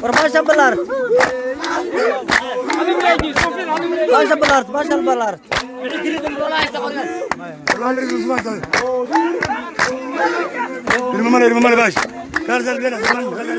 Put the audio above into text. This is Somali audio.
War baasha ballaart. Baasha ballaart, baasha ballaart. Irma male, irma male baash. Karsal bena, karsal bena.